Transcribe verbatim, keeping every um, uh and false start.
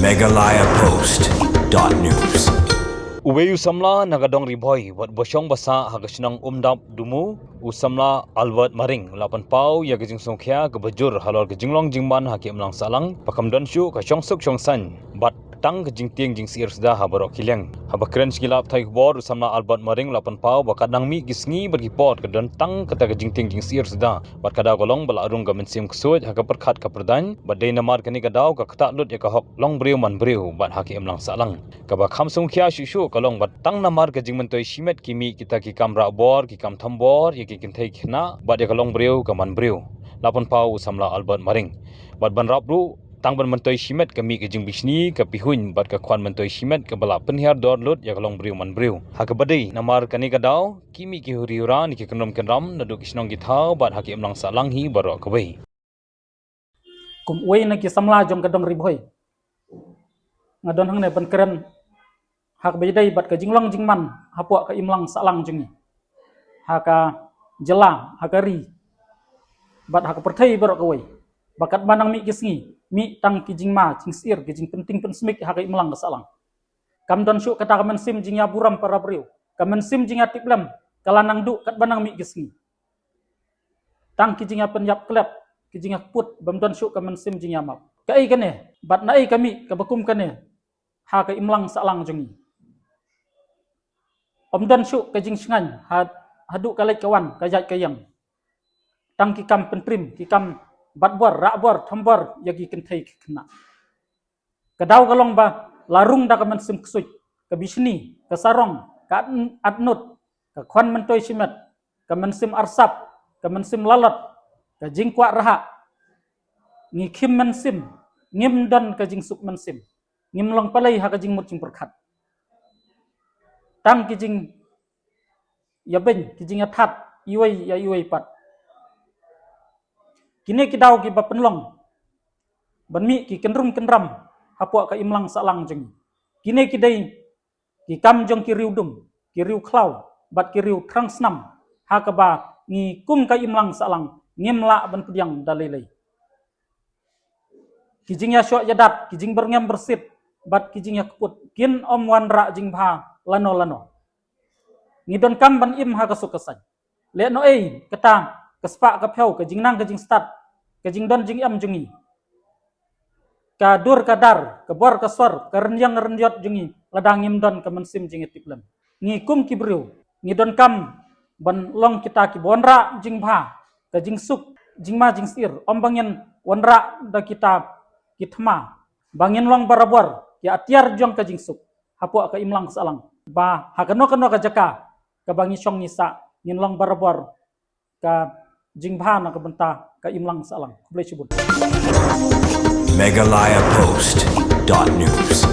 Meghalaya Post dot news. Uwei u samla na ka dong Ri Bhoi wat ba shong ba sah ha ka shnong Umdap Dumu, u samla Albert Maring, u la pynpaw ïa ka jingsngewkhia kaba jur halor ka jinglong jingman ha ka imlang sahlang, ba kam don shuh ka shongsuk shongsaiñ bad tang ka jingtieng jingsyier suda ha baroh ki liang. Haba kren sha ki lad pathai khubor, u samla Albert Maring u la pynpaw ba katba nang mih ki sngi bad ki por ka don tang kata ka jingtieng jingsyier suda, bad ka daw ka long ba la rung ka mynsiem ksuid ha ka pyrkhat ka pyrdaiñ, bad dei namar kane ka daw ka ktah lut ïa ka hok long briew man briew bad ha ka imlang sahlang. Kaba kham sngewkhia shuh shuh ka long ba tang namar ka jingmyntoi shimet ki mih kita ki kam rah bor, ki kam tham bor ïa ki kynthei ki khynnah, bad ïa ka long briew ka man briew, la pynpaw u samla Albert Maring. Bad ban rap ruh, tang ban myntoi shimet ka mih ka jingbishni, ka pihuiñ bad ka khwan myntoi shimet kaba la pynhiar dor lut ïa ka long briew man briew. Ha kaba dei namar kane ka daw ki mih ki huri hura ne ki kynrum kynram naduh ki shnong ki thaw bad ha ka imlang sahlang hi baroh kawei. Kum uwei na ki samla jong ka dong Ri Bhoi, nga don hangne ban kren ha kaba ïadei bad ka jinglong jingman hapoh ka imlang sahlang jong ngi, ha ka jylla, ha ka ri, bad ha ka pyrthei baroh kawei, ba katba nang mih ki sngi, mih tang ki jingma jingsyier, ki jingpyntieng pynsmik ha ka imlang ka sahlang. Kam don shuh kata ka mynsiem jingïaburom para briew, ka mynsiem jingïatiplem ka la nang duh katba nang mih ki sngi. Tang ki jingïapynïap klet, ki jingïakput, bym don shuh ka mynsiem jingïamap. Kaei kane bad naei ka mih kaba kum kane ha ka imlang sahlang jong ngi? Ym don shuh ka jingshngaiñ ha, haduh ka leit ka wan, ka ïaid ka ïeng. Tang ki kam pyntrim, ki kam bat bor, rah bor, tham bor ïa ki kynthei ki khynnah. Ka daw ka long ba la rung da ka mynsiem ksuid, ka bishni, ka sarong, ka at-, atnud, ka khwan myntoi shimet, ka mynsiem arsap, ka mynsiem lalot, ka jingkwah rhah. Ngi khim mynsiem, ngim don ka jingsuk mynsiem, ngim long palei ha ka jingmut jingpyrkhat. Tang ki jingïabeiñ, ki jingïathat iwei ïa iwei pat. Kine ki daw kiba pynlong ban mih ki kynrum kynram hapoh ka imlang sahlang jong ngi. Kine ki dei ki kam jong ki riewdum, ki riewkhlaw bad ki riewthrang snam, ha kaba ngi kum ka imlang sahlang ngim lah ban pdiang da lei lei. Ki jingïashoh ïadat, ki jingbyrngem byrsit bad ki jingïakput kin ym wanrah jingbha lano lano. Ngi donkam ban im ha ka suk ka saiñ. Lehnohei kata ka spah ka phew, ka jingnang ka jingstad, ka jingdon jingem jong ngi, ka dur ka dar, ka bor ka sor, ka rynïeng rynïot jong ngi, lada ngim don ka mynsiem jingïatiplem. Ngi kum ki briew ngi donkam ban long kita kiba wanrah jingbha, ka jingsuk, jingma jingsyier, ym ba ngin wanrah da kita ki thma, ba ngin long barabor ki atiar jong ka jingsuk hapoh ka imlang sahlang, ba ha kano kano ka jaka kaba ngi shong ngi sah, ngin long barabor ka jingbha na ka bynta ka imlang sahlang. Khublei shibun. Meghalaya Post dot news.